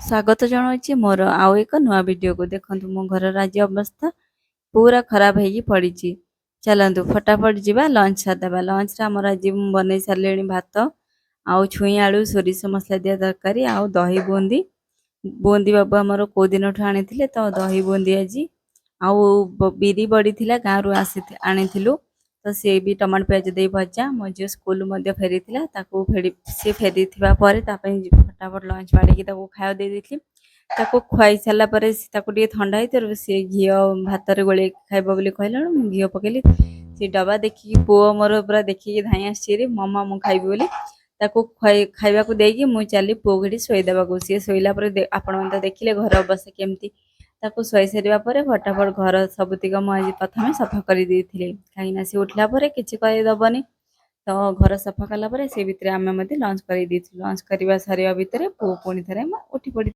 ସ୍ୱାଗତ ଜଣାଉଛି ମୋର ଆଉ ଏକ ନୂଆ ଭିଡ଼ିଓକୁ। ଦେଖନ୍ତୁ, ମୋ ଘରର ଆଜି ଅବସ୍ଥା ପୁରା ଖରାପ ହେଇକି ପଡ଼ିଛି। ଚାଲନ୍ତୁ, ଫଟାଫଟ ଯିବା, ଲଞ୍ଚ ସାରିଦେବା। ଲଞ୍ଚରେ ଆମର ଆଜି ମୁଁ ବନେଇ ସାରିଲିଣି ଭାତ ଆଉ ଛୁଇଁ ଆଳୁ ସୋରିଷ ମସଲା ଦିଆ ତରକାରୀ ଆଉ ଦହି ବୁନ୍ଦି। ବୁନ୍ଦି ବାବୁ ଆମର କେଉଁ ଦିନଠୁ ଆଣିଥିଲେ, ତ ଦହି ବୁନ୍ଦି ଆଜି। ଆଉ ବିରି ବଡ଼ି ଥିଲା, ଗାଁରୁ ଆସି ଆଣିଥିଲୁ, ତ ସିଏ ବି ଟମାଟୋ ପିଆଜ ଦେଇ ଭଜା। ମୋ ଝିଅ ସ୍କୁଲରୁ ମଧ୍ୟ ଫେରିଥିଲା। ତାକୁ ଫେରି ସିଏ ଫେରିଥିବା ପରେ ତା ପାଇଁ ଫଟାଫଟ ଲଞ୍ଚ ବାଢ଼ିକି ତାକୁ ଖାଇବାକୁ ଦେଇ ଦେଇଥିଲି। ତାକୁ ଖୁଆଇ ସାରିଲା ପରେ ତାକୁ ଟିକେ ଥଣ୍ଡା ହେଇଥିବାରୁ ସିଏ ଘିଅ ଭାତରେ ଗୋଳେଇକି ଖାଇବ ବୋଲି କହିଲା ବେଳକୁ ମୁଁ ଘିଅ ପକେଇଲି। ସେ ଡବା ଦେଖିକି ପୁଅ ମୋର ପୁରା ଦେଖିକି ଧାଇଁ ଆସିଛି, "ମାମା, ମୁଁ ଖାଇବି" ବୋଲି। ତାକୁ ଖୁଆଇ ଖାଇବାକୁ ଦେଇକି ମୁଁ ଚାଲି ପୁଅକୁ ଏଠି ଶୋଇଦେବାକୁ। ସିଏ ଶୋଇଲା ପରେ ଆପଣମାନେ ତ ଦେଖିଲେ ଘର ଅବସ୍ଥା କେମିତି। ତାକୁ ଶୁଆଇ ସାରିବା ପରେ ଫଟାଫଟ ଘର ସବୁତିକ ମୁଁ ଆଜି ପ୍ରଥମେ ସଫା କରିଦେଇଥିଲି, କାହିଁକିନା ସେ ଉଠିଲା ପରେ କିଛି କରିଦେବନି। ତ ଘର ସଫା କଲା ପରେ ସେ ଭିତରେ ଆମେ ମଧ୍ୟ ଲଞ୍ଚ କରିଦେଇଥିଲୁ। ଲଞ୍ଚ କରିବା ସରିବା ଭିତରେ ପୁଅ ପୁଣି ଥରେ ଉଠି ପଡ଼ି